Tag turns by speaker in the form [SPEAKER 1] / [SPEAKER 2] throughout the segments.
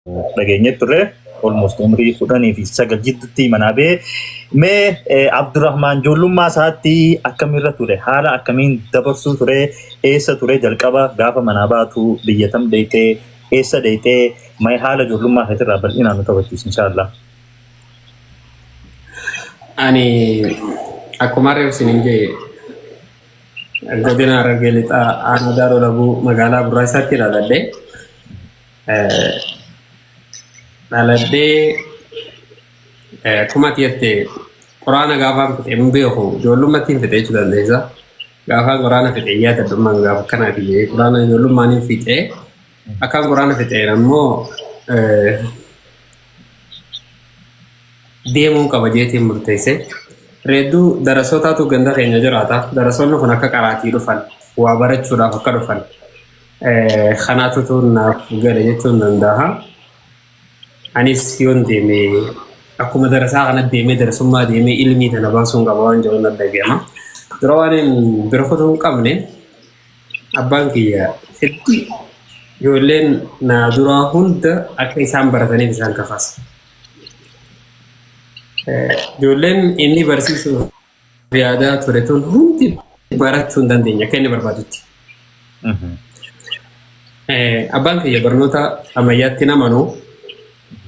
[SPEAKER 1] Dhageenye turre almost umrii 19 jidduutti manaa ba'e. Mee Abdurrahmaan ijoollummaa isaatti akkamirra ture? Haala akkamiin dabarsuu ture? Eessa ture jalqaba gaafa manaa baatu biyya tam dheeyxee? Eessa dheeyxee? Mee haala ijoollummaa keetirraa bal'inaan nu taphachiisi inshaallah.
[SPEAKER 2] Ani akkuma reef isiniin jedhe godina Harargee Lixaa aanaa Daaroo Labuu magaalaa Burraayisaatti dhaladhe. Dhaladhee akkuma ati jette quraana gaafaan fixe hin beeku ijoollummaatti hin fixe jechuu dandeessa. Gaafaan quraana fixe yaadadhummaan gaafa akkanaati jedhee quraana ijoollummaan hin fixe. Akkaan quraana fixeen ammoo deemuun qaba jeetiin murteesse. Reedduu darasootaatu ganda keenya jiraata. Darasoonni kun akka qaraatii dhufan waa barachuudhaaf akka dhufan. Kanaatutu naaf gale jechuun danda'a. Anis yoon deeme akkuma darasaa kana deemee darasummaa deemee ilmii tana baasuun qaba waan jedhu nan dhaga'ama. Dura waan hin bira kutuu hin qabne abbaan kiyya hedduu ijoolleen naa duraa hunda akka isaan barataniif isaan kakaasa. Ijoolleen inni barsiisuuf yaadaa ture tun hundi barachuu hin dandeenye akka inni barbaadutti. Abbaan kiyya barnoota ammayyaatti hin amanu.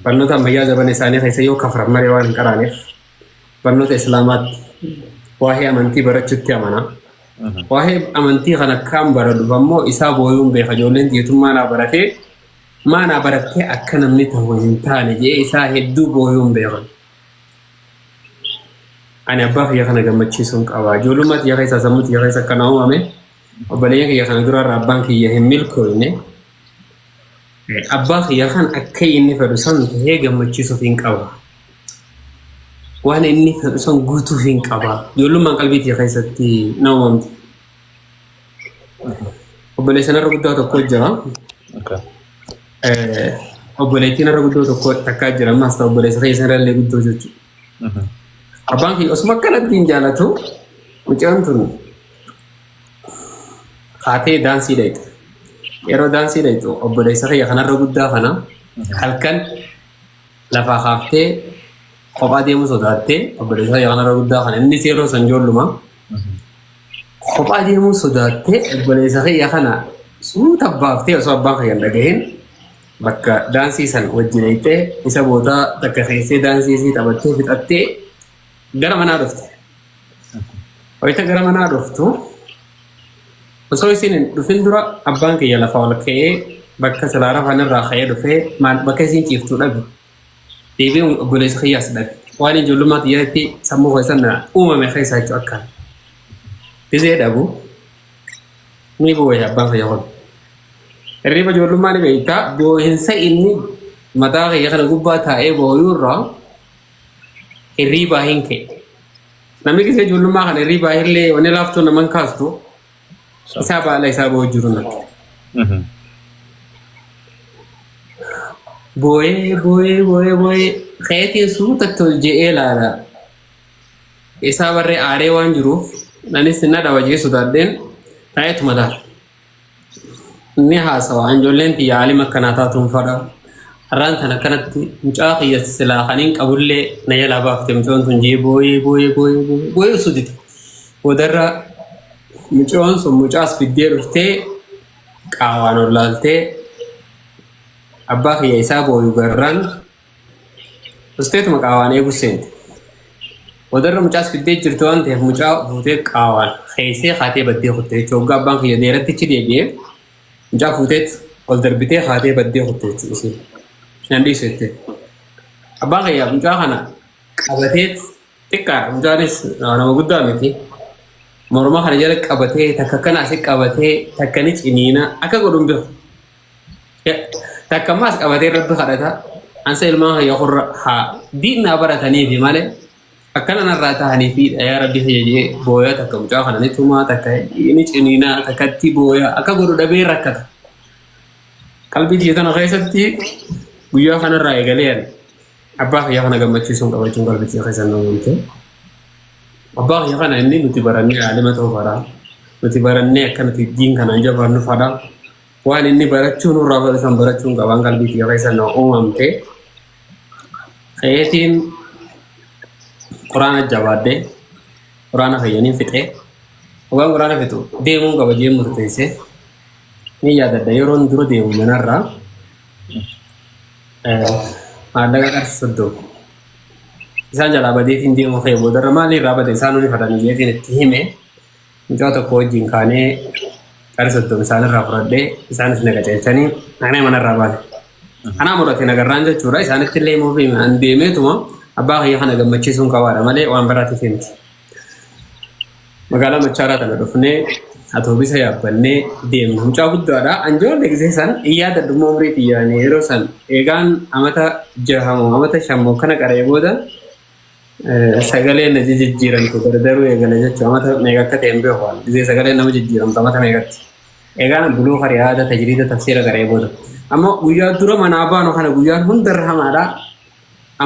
[SPEAKER 2] Barnoota ammayyaa zabana isaanii keessa yoo kafran malee waan hin qaraaneef barnoota islaamaatti waa'ee amantii barachuutti amana. Waa'ee amantii kana akkaan baradhuuf ammoo isaa booyuun beeka ijoolleen tiyyutummaa naa baratee maa naa barattee akka namni ta'u hin taane jee isaa hedduu booyuun beekan. Ani abbaa kiyya kana gammachiisuun qaba. Ijoollummaa tiyya keessaa sammuu tiyya keessa akkana uumame. Obboleeyyan kiyya kana duraarra abbaan kiyya hin milkooyne. Abbaa kiyya kan akka inni fedhu san tahee gammachiisuuf hin qaba. Waan inni fedhu san guutuuf hin qaba. Ijoollummaan qalbii tiyya keessatti na uumamte. Obboleessa narra guddaa tokko jira. Obboleettii narra guddoo tokko takkaa jira. Ammas ta'u obboleessa keessa irra illee guddoo jechuudha. Abbaan kiyya osuma akkanatti hin jaalatu mucaan tun kaatee daansii dhayxe. Yeroo daansii dhayxu obboleessa kiyya kanarra guddaa kana halkan lafaa kaaftee kophaa deemuu sodaattee obboleessa kiyya kanarra guddaa kana innis yeroo san ijoolluma. Kophaa deemuu sodaattee obboleessa kiyya kana suuta baaftee osoo abbaan kiyya hin dhagahin bakka daansii san wajjin eegtee isa boodaa takka keessee daansii isii taphattee fixattee gara manaa dhufte. Wayita gara manaa dhuftu osoo isiin hin dhufin dura abbaan kiyya lafa ol ka'ee bakka silaa rafan irraa ka'ee dhufee maal bakka isiin ciiftu dhabe. Deebi'ee obboleessa kiyyaas dhabe. Waan ijoollummaa kiyyaatti sammuu keessa na uumame keessaa jechuudha akkaan. Gizee dhabu ni boo'e abbaan kiyya kun. Hirriba ijoollummaa ni beektaa boo'insa inni mataa kiyya kana gubbaa taa'ee boo'uu irraa hirriibaa hin ka'e. Namni gizee ijoollummaa kana hirriibaa illee wanni laaftuu naman kaastu isaa baala isaa boo'u jiru natti. Boo'ee boo'ee boo'ee boo'ee ka'eetiin suutatti ol je'ee ilaala. Isaa barree aaree waan jiruuf anis na dhawa jee sodaadheen taa'eetuma laala. Ni haasawa ijoolleen tiyya aalima akkanaa taatuun fadha. Har'aan tan akkanatti mucaa kiyya silaa kaniin qabullee na jalaa baafte mucoon tun jee boo'ee boo'ee boo'ee boo'ee boo'ee osoo dide. Boodarra mucoon sun mucaas fiddee dhuftee qaawaan ol laaltee abbaa kiyya isaa booyu garraan Usteetuma qaawaan eeguu seente. Boodarra mucaas fiddee jirti waan ta'eef mucaa fuutee qaawaan keessee kaatee baddee kutte jechuudha. Hoggaa abbaan kiyya deerattichi deebi'ee mucaa fuuteet ol darbitee kaatee baddee kutte jechuudha isiin. Nan dhiisu jettee. Abbaan kiyya mucaa kana qabateet xiqqaadha. Mucaanis nama guddaa miti. Morma kana jala qabatee takka kana asi qabatee takka ni ciniina akka godhu hin beeku. Takka ammaas qabatee rabbi kadhata. Ansa ilmaan kiyya kurra haa diin naa barataniifi malee akkana narraa tahaniifiidha yaa rabbi kiyya jee booyaa takka mucaa kana ni tumaa takka ni ciniinaa takkatti booyaa akka godhu dhabee rakkata. Qalbii tiyya tana keessatti guyyaa kanarraa eegalee ani abbaa kiyya kana gammachiisuun qabachuun qalbii tiyya keessa na uumamte. Abbaa kiyya kana inni nuti barannee aalima ta'uu fadha. Nuti barannee akka nuti diin kanaan jabaannu fadha. Waan inni barachuu nurraa fedhu san barachuun qabaan qalbii kiyya keessa na uumamte. Ka'eetiin quraana jabaadhee quraana fayyaniin fixee hoggaan quraana fixu deemuun qaba jee murteesse. Ni yaadadha yeroon dura deemu manarraa maallaqa qarshii 30 isaan jalaa badeetiin deemu ka'e boodarra maali irraa bade isaan ni fadhanii jeetiin itti hime. Mucaa tokko wajjin kaanee qarshii 30 isaanirraa fudhadhee isaanis na qajeelchanii dhaqnee manarraa baane. Anaa murate nagarraan jechuudha. Isaanitti illee himuuf hime. An deemeetuma abbaa kiyya kana gammachiisuun qabaadha malee waan biraatiif miti. Magaalaa Machaaraa tana dhufnee atoobisa yaabbannee deemna. Mucaa guddaadha. An ijoollee gisee san hin yaadadhu immoo umrii xiyyaanii yeroo san eegaan amata jahamoo amata shammoo kana qaree booda sagaleen na jijjiiramtu gargaruu eegale jechuudha. Amata meeqa akka ta'e hin beeku. Gisee sagaleen nama jijjiiramtu amata meeqatti. Eegaan buluu hariyaada tajriida tafsiira qaree booda. Amma guyyaa dura manaa baanu kana guyyaan hundarra hamaadha.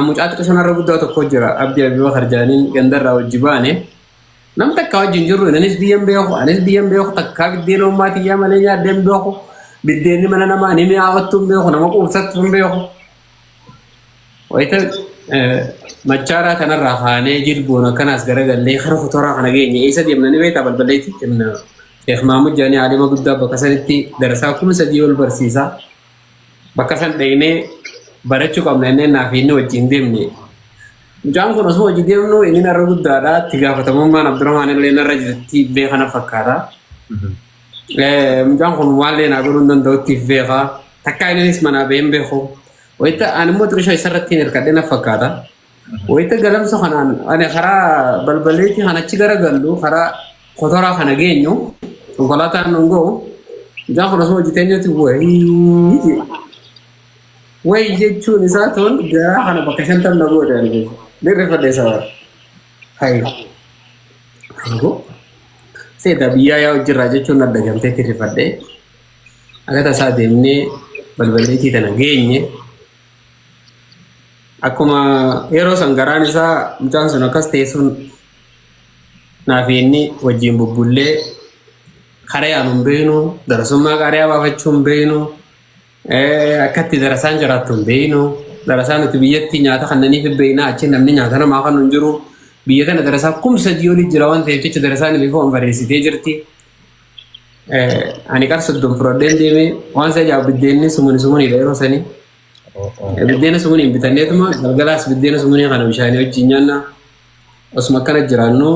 [SPEAKER 2] Mucaa xiqqoo sanarra guddaa tokko jira. Abdii Abibakar Jaaniin gandarraa wajji baane. Nam takka wajjin jirru anis biyyan beeku anis biyyan beeku takkaa biddeen ummaa tiyyaa malee nyaaddee hin beeku. Biddeenni mana namaa ni mi'aawattu hin beeku nama quubsattu hin beeku. Wayita Machaaraa kanarraa kaanee jilboon akkanaas garagallee kara kotoraa kana geenye eessa deemna ni beektaa balballeetti deemna. Sheekh Mahmud Jaanii aalima guddaa bakka sanitti darasaa 3000 ol barsiisa. Bakka san dhaynee barachuu qabna innee naaf inni wajjin deemne. Mucaan kun osoo hojii deemnu inni narra guddaadha. Itti gaafatamummaan Abdurrahmaan illee narra jirti beekana fakkaata. Mucaan kun waan leenaa godhuu hin danda'utti beeka. Takkaa innis manaa bahee hin beeku. Wayita ani immoo xiqqisho isarratti hin hirkadhe na fakkaata. Wayita galamsa kanaan ani karaa balbaleetii kan achi garagallu karaa kotoraa kana geenyu konkolaataan nuun ga'u mucaan kun osoo hojii teenyuuti wayii wayi jechuun isaa toon garaa kana bakka shantam na goote ani keessa. Dirrifadhe isa bara. Hayi. Angoo. Seeta biyyaa yaa hojirraa jechuun adda gamtee tirrifadhe. Akka tasaa deemnee balballeetii tana geenye. Akkuma yeroo san garaan isaa mucaan sun akkas ta'e sun naaf inni wajjin bubbullee karayaan hin beeknu darasummaa qariyaa baafachuu hin beeknu akkatti darasaan jiraattu hin beeknu darasaa nuti biyyatti nyaata kannaniif hin beekna achi namni nyaata namaa kan hin jiru biyya tana darasaa 3000 olii jira waan ta'eef jecha darasaan bifa barreessitee jirti. Ani qar 30 fudhadheen deemee waan isa ajaa'ibu biddeenni sumuni sumuniidha yeroo sanii. Biddeena sumuniin bitanneetuma galgalaas biddeena sumunii kana bishaanii wajjin nyaanna. Osuma akkana jiraannu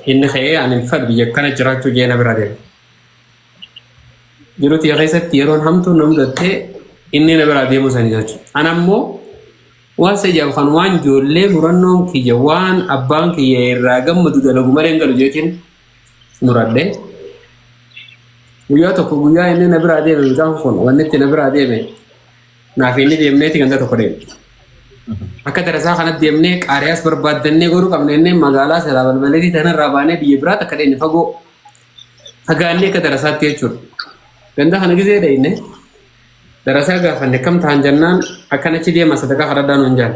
[SPEAKER 2] inni ka'ee ani hin fedhu biyya akkana jiraachuu jee na bira deema. Jiruu tiyya keessatti yeroon hamtuun na mudattee inni na biraa deemuu sanii jechuudha. Ana ammoo waan isa ajaa'ibu kan waan ijoollee murannoon kiyya waan abbaan kiyya irraa gammadu dalagu malee hin galu jeetiin muradhe. Guyyaa tokko guyyaa inni na biraa deeme mucaan kun wanni itti na biraa deeme naaf inni deemneeti ganda tokko deeme. Akka darasaa kanatti deemnee qaariyaas barbaaddannee godhuu qabna innee magaalaa silaa balbaleetii tanarraa baanee biyya biraa takka deemne fagoo fagaannee akka darasaatti jechuudha. Ganda kana gizee dhayne darasaa gaafanne kam ta'an jennaan akkanachi deema sadaqaa kadhadhaa nuun jaan.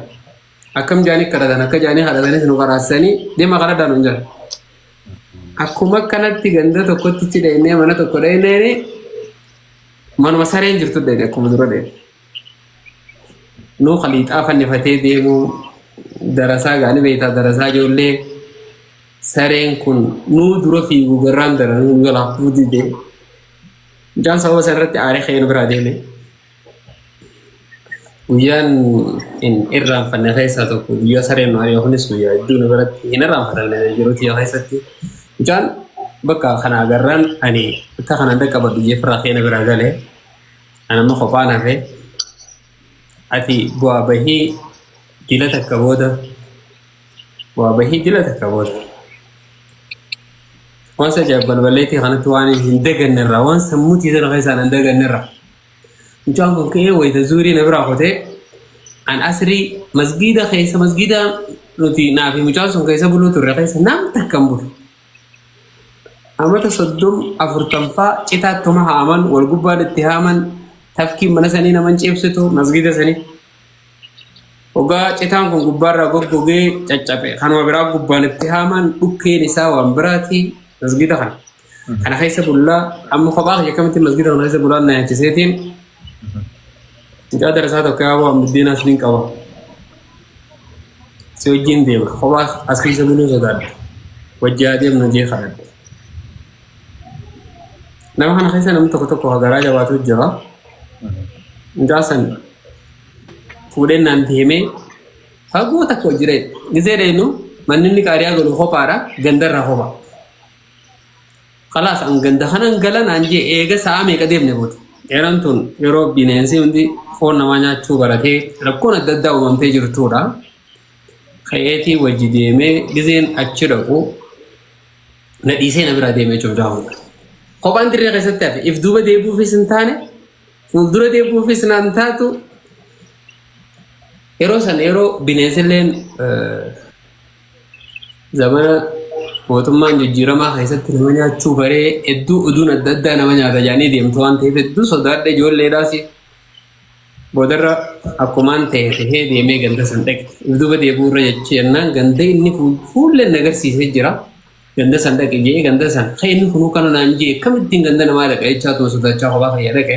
[SPEAKER 2] Akkam jaanii kadhatan akka jaanii kadhatanis nu qaraasisanii deema kadhadhaa nuun jaan. Akkuma akkanatti ganda tokkotti ichi dhaynee mana tokko dhaynee manuma sareen jirtu dhayne akkuma dura dhayne. Nuu khaliixaa fannifatee deemu darasaa gaani beektaa darasaa ijoollee sareen kun nuu dura fiigu garraan daranuu nu jalaa kufuu dide. Mucaan sababa sana irratti aaree ka'ee nu biraa deeme. Guyyaan hin irraanfanne keessaa tokko guyyaa sareen nu ari'e kunis guyyaa hedduu nu biratti hin irraanfatamne yeroo tiyya keessatti. Mucaan bakka kana agarraan ani akka kanaan dhaqqabadhu jeefirraa ka'ee na biraa gale. Ani amma kophaan hafe. Ati bu'aa bahii dila takka booda bu'aa bahii dila takka booda. Waan isa ajaa'ib balballeetii kanatti waan hin daganne irraa waan sammuu tiisana keessaan hin daganne irraa. Mucaan kun ka'ee wayita zuurii na biraa kutee an asrii masgiida keessa masgiida nuti naa fi mucaan sun keessa buluu turre keessa nam takka hin bulu. Amata 30 40ffaa citaattuma haaman wal gubbaan itti haaman tafkiin mana sanii naman ciibsitu masgiida sanii. Ogaa citaan kun gubbaarraa goggogee caccabe kanuma biraa gubbaan itti haaman dhukkeen isaa waan biraati masgiida kana. Kana keessa bullaa amma kophaa kiyya akkamitti masgida kana keessa bulaan na yaachiseetiin mucaa darasaa tokko yaaboo an biddeenaas niin qaba. Si wajjin deema. Kophaa as keessa buluu sodaadha. Wajji haa deemnu jee kadhadhe. Nama kana keessa namni tokko tokko garaa jabaatu jira. Mucaa san fuudheen naan deemee fagoo takka jira. Gizee deenu manni inni qaariyaa galu kophaadha. Gandarraa kopha. Kalaas an ganda kanan gala naan jee eega sa'a meeqa deemne booda. Yeroon tun yeroo bineensi hundi foon namaa nyaachuu baratee rakkoon adda addaa uumamtee jirtudha. Ka'eetii wajji deemee gizeen achi dhaqu na dhiisee na biraa deemee cufdaa hunda. Kophaan dirree keessatti hafe if duuba deebi'uufis hin taane fuuldura deebi'uufis naan taatu yeroo san yeroo bineensilleen Zamana mootummaan jijjiiramaa keessatti nama nyaachuu baree hedduu oduun adda addaa nama nyaata jedhanii deemtu waan ta'eef hedduu sodaadha ijoolleedhaas boodarra akkumaan ta'e tahee deemee ganda san dhaqe. If duuba deebi'uu irra jechi jennaan ganda inni fuulleen na agarsiisee jira. Ganda san dhaqe jee ganda san kan inni kunuu kana naan jee akkamittiin ganda namaa dhaqa jechaa tuma sodaachaa kophaa kiyya dhaqe.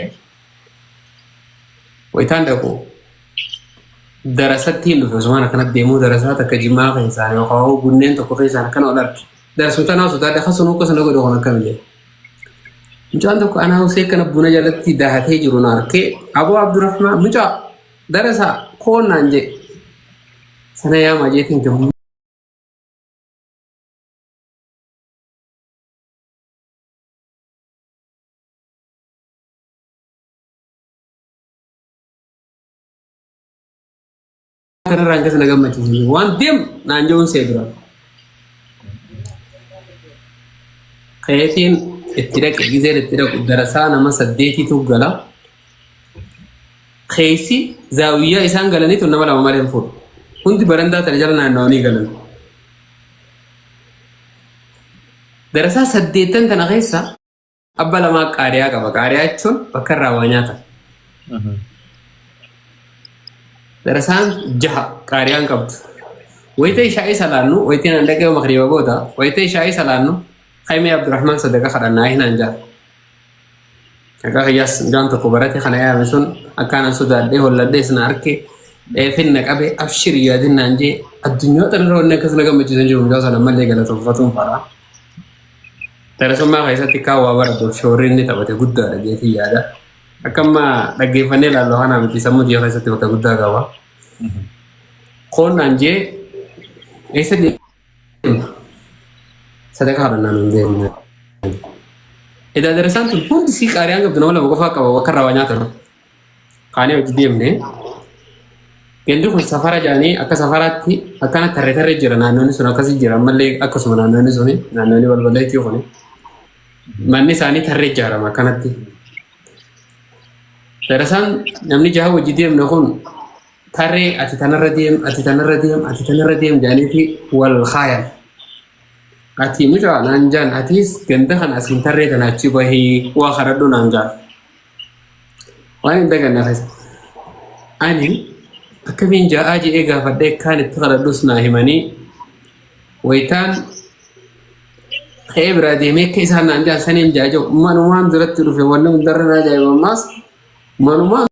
[SPEAKER 2] Wayitaan dhaqu darasatti hin dhufe osumaan akkanatti deemuu darasaa takka jimaa keessaan yookaan bunneen tokko keessaan akkana ol arge. Darasuma tanaa sodaadha akkasuma akkasuma godhe kun akkami jedhe. Mucaan tokko anaa husee kana buna jalatti dahatee jiru na arkee Aboo Abdurrahmaan mucaa darasaa koon naan jedhe. Sana yaamaa jeetiin gammachuu. Kanarraa akkas na gammachiisu waan deem naan jechuun see dura. Keetiin itti dhaqe gizeen itti dhaqu darasaa nama saddeetitu gala. Keessi zaawiyyaa isaan galanii tun nama lama malee hin fuudhu. Hundi barandaa tana jala naanna'anii galan. Darasaa saddeettan tana keessa Abba lamaa qaariyaa qaba. Qaariyaa jechuun bakka irraa waa nyaatan. Darasaan jaha qaariyaan qabdu. Wayita ishaa'ii salaannu wayitiin an dhaqee makriiba booda wayita ishaa'ii salaannu Qaymee Abdurrahmaan sadaqa kadhannaa hinaan jaa. Akka kiyyaas mucaan tokko barate kana yaame sun akkaan an sodaadhee holladhees na arke finna qabe abshir yaadin naan jee addunyaa tanarra wanni akkas na gammachiisan jiru mucaa sana ammallee galatoonfatuun fara. Darasummaa keessatti kaan waa baratuuf shoorri inni taphate guddaadha jeetii yaada. Akka amma dhaggeeffannee ilaallu kanaa miti sammuu kiyya keessatti bakka guddaa qaba. Koonnaan jee eessa deemna? Sadaqaa kadhannaan hin deemne. Edaa darasaan tun hundi sii qaariyaan qabdu nama lama qofaa qaba bakka irraa waa nyaatan. Kaanee hojii deemne. Gandi kun safara jedhanii akka safaraatti akkana tarree tarree jira naannoonni sun akkasii jira ammallee akkasuma naannoonni suni naannoonni balballeettii kuni manni isaanii tarree ijaarama akkanatti. Darasaan namni jaha hojii deemne kun tarree ati tanarra deem ati tanarra deem ati tanarra deem jedhaniiti wal kaayan. Ati mucaa naan jaan atis ganda kana asiin tarree tana achi bahii waa kadhadhu naan jaan. Waan hin daganne keessa. Ani akkamiin ja'aa jedhee gaafadhee kaan itti kadhadhus naa himanii wayitaan ka'ee biraa deemee akka isaan naan ja'an saniin ja'a jiru manumaan duratti dhufe wanni hundarra na ajaa'iba ammaas manumaan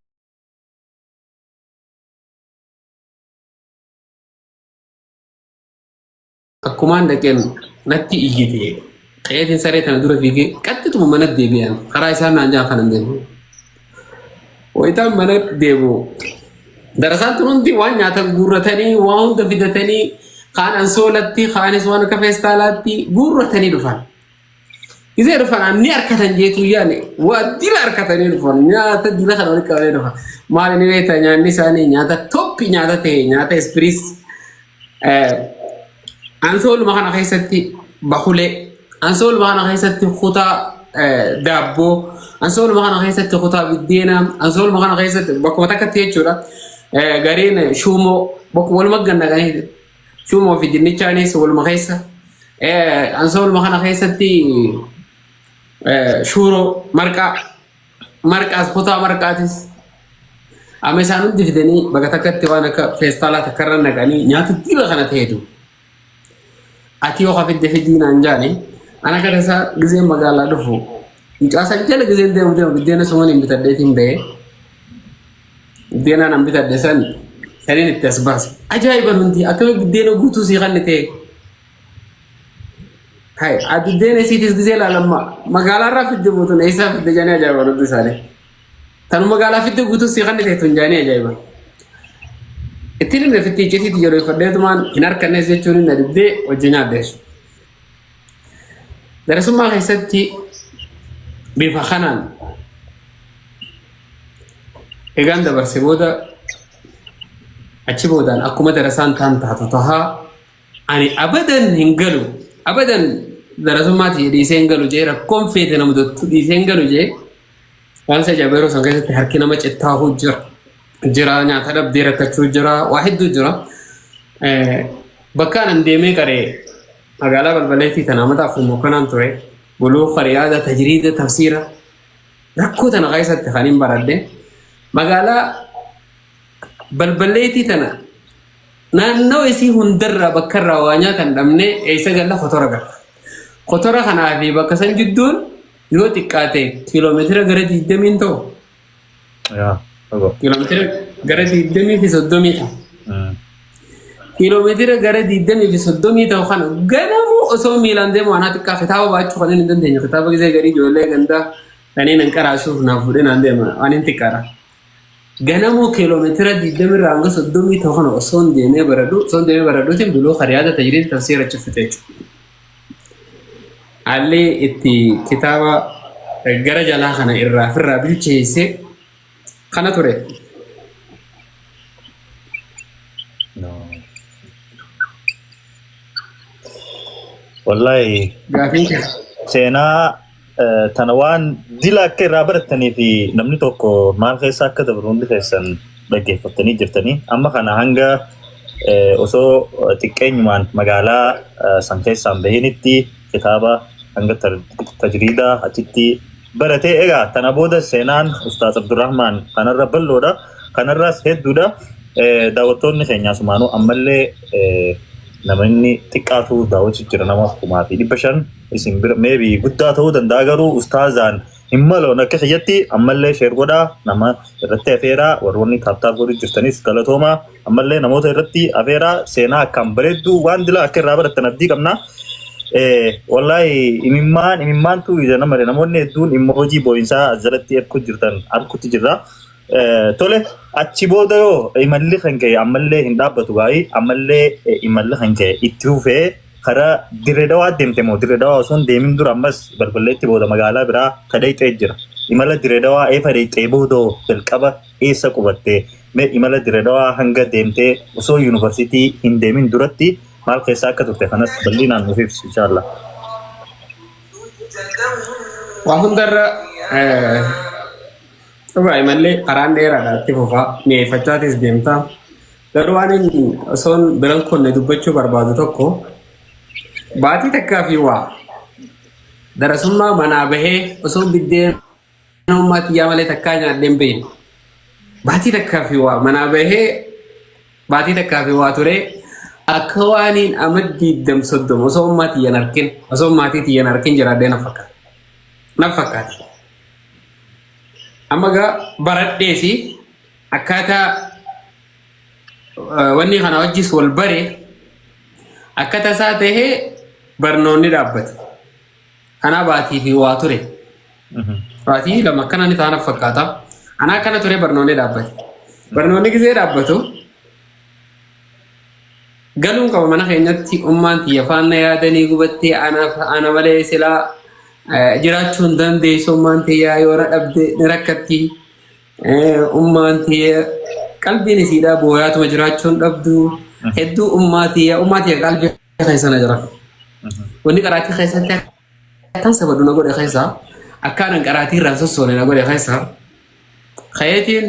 [SPEAKER 2] Akkumaan dhaqeen natti iyyite. Qe'eetiin saree tana dura fiigee qaxxituma mana deebi'an. Karaa isaan naan jaan kanan deemu. Wayitaan mana deemu. Darasaan tun hundi waan nyaatan guurratanii waan hunda fidatanii kaan ansoolatti kaanis waan akka feestaalaatti guurratanii dhufan. Isee dhufan ni harkatan jeetu yaani waa dila harkatanii dhufan nyaata dila kana walitti qabanii dhufan. Maal inni beektaa nyaanni isaanii nyaata toppi nyaata ta'e nyaata ispiriis Ansooluma kana keessatti bakulee, ansooluma kana keessatti kutaa daabboo, ansooluma kana keessatti kutaa biddeenaa, ansooluma kana keessatti bakkuma takkatti jechuudha. Gareen shuumoo bakkuma waluma gannaqanii shuumoo fi dinnichaanis waluma keessa. Ansooluma kana keessatti shuuroo marqaa Marqaas kutaa marqaatis amma isaan hundi fidanii bakka takkatti waan akka feestaalaa takka irra naqanii nyaata diba kana ta'etu. Ati yoo ka fidde fidii naan jaani Ana akka tasaa gizeen magaalaa dhufu mucaa san jala gizeen deemu deemu biddeena suman hin bitadheetiin ba'ee biddeena nan bitadhe san saniin itti as baase. Ajaa'iba hundi akkami biddeena guutuu sii kanni ta'e. Hai biddeena isiitis gizee ilaalamma magaalaa irraa fidde mootuun eessaa fidde jedhanii ajaa'iba hundi isaanii. Tanu magaalaa fidde guutuu sii kanni ta'e tun jedhanii ajaa'iba. Ittiin himne fitti iccitiitti yeroo fadheetumaan hin harkannees jechuun hin dhibdee hojii nyaaddeessu. Darasummaa keessatti bifa kanaan egaan dabarse booda achi boodaan akkuma darasaan taan taatu tahaa ani abadan hin galu abadan darasummaatti dhiisee hin galu jee rakkoon feete nama dottu dhiisee hin galu jee waan isa ajaa'iba yeroo san keessatti harki nama cittaahuu jira jira nyaata dhabdee rakkachuu jira waa hedduu jira. Bakka anan deemee qaree magaalaa balbaleetii tana amata afur mokonaan ture buluuqa riyaada tajriida tafsiira rakkoo tana keessatti kan hin baradhe magaalaa balbaleetii tana naannoo isii hundarraa bakka irraa waa nyaatan dhabnee eessa galla kotora galla. Kotora kanaa fi bakka san jidduun yoo xiqqaate kiiloomeetira gara 20 ta'u.
[SPEAKER 1] Yaa, fagoo.
[SPEAKER 2] Kiiloomeetira gara 20 fi 30 ta'a. Kiiloomeetira gara 20 fi 30 ta'u kana ganamuu osoo miilaan deemu anaa xiqqaa kitaaba baachuu kan hin dandeenye. Kitaaba gisee garii ijoollee gandaa kanneen hin qaraasuuf naaf fuudhee naan deema waan hin xiqqaadha. Ganamuu kiiloomeetira 20 irraa hanga 30 ta'u kana osoo hin deemee baradhu osoo hin deemee baradhuutiin buluu kariyaada tajriid tafsiira achi fite jechuudha. Haalli itti kitaaba gara jalaa kana irraa firraa bilcheesse kana ture.
[SPEAKER 1] No. Wallahi
[SPEAKER 2] Gaafiin kee.
[SPEAKER 1] Seenaa tana waan dila akka irraa barattanii fi namni tokko maal keessa akka dabru hundi keessan dhaggeeffattanii jirtanii. Amma kana hanga osoo xiqqeenyumaan magaalaa san keessaan bahinitti kitaaba hanga tajriidaa achitti barate. Egaa tana booda seenaan Ustaaz Abdurrahmaan kanarra bal'oodha. Kanarraas hedduudha. Daawwattoonni keenya asumaanuu ammallee namni xiqqaatu daawwachuu jira nama 5,500 isin bira maybe guddaa ta'uu danda'a garuu ustaazaan hin maloon akka kiyyatti ammallee share godhaa nama irratti afeeraa warroonni tap tap godhu jirtanis galatoomaa ammallee namoota irratti afeeraa seenaa akkaan bareedduu waan dila akka irraa barattan abdii qabna. Wallaahi imimmaan imimmaantu ija nama namoonni hedduun immoojii boo'insaa as jalatti ergu jirtan argutti jirra. Tole achi booda yoo imalli kan ka'e ammallee hin dhaabbatu gaa'ii ammallee imalli kan ka'e itti fufee karaa Dirree Dawaa deemte moo Dirree Dawaa osoo hin deemin dura ammas balballeetti booda magaalaa biraa ka dhayxee jira. Imala Dirree Dawaa eefa dhayxee booda jalqaba eessa qubatte? Mee imala Dirree Dawaa hanga deemtee osoo yuunivarsiitii hin deemin duratti maal keessa akka turte kanas bal'inaan nuuf ibsi inshallah.
[SPEAKER 2] Waa hundarra dhugaa imallee karaan dheeraadha itti fufaa mi'eeffachaatis deemta. Garuu waan inni osoon biran kunne dubbachuu barbaadu tokko baatii takkaa fi waa darasummaa manaa bahee osoo biddeen ummaa tiyyaa malee takkaa nyaadhee hin beekne. Baatii takkaa fi waa manaa bahee baatii takkaa fi waa turee akka waaniin ama diiddam soddoma osoo ummaa tiyyan arkin osoo maatii tiyyan arkin jiraadhee na fakkaata. Na fakkaata. Amma gaa baradheesi akkaataa wanni kana wajjis wal bare akka tasaa tahee barnoonni dhaabbate. Kanaa baatii fi waa ture. Baatii lama akkana ni taana fakkaata. Anaa akkana ture barnoonni dhaabbate. Barnoonni gisee dhaabbatu galuun qaba mana keenyatti ummaan tiyya faana yaadanii gubattee ana malee silaa jiraachuu hin dandeessu ummaan tiyya yoo na dhabde ni rakkatti. Ummaan tiyya qalbiin isiidhaa booyaatuma jiraachuu hin dhabdu. Hedduu ummaa tiyya ummaa tiyya qalbii keessa na jira. Wanni qaraatii keessatti akkan sabadu na godhe keessa akkaanan qaraatii irraan sossoone na godhe keessa kayeetiin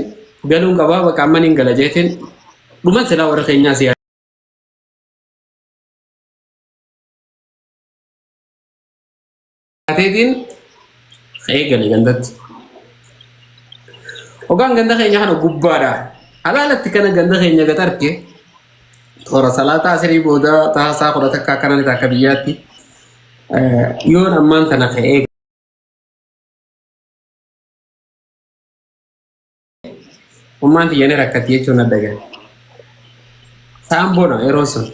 [SPEAKER 2] galuun qabaa bakka amma niin gala jeetiin dhuma silaa warra keenyaa si yaateetiin ka'ee gale gandatti. Ogaan ganda keenya kana gubbaadha. Alaalatti kana ganda keenya gad arge toora salaataa asirii booda taasaa 11 akkana ni akka biyyaatti. Yoon ammaan tana ka'ee ummaan tiyya ni rakkatti jechuun adda gahe. Saan bona yeroo sun.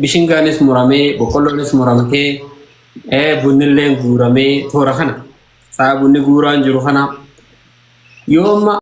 [SPEAKER 2] Bishingaanis muramee, boqqolloonis muramtee, bunnilleen guuramee toora kana. Sa'a bunni guuraan jiru kana. Yoo amma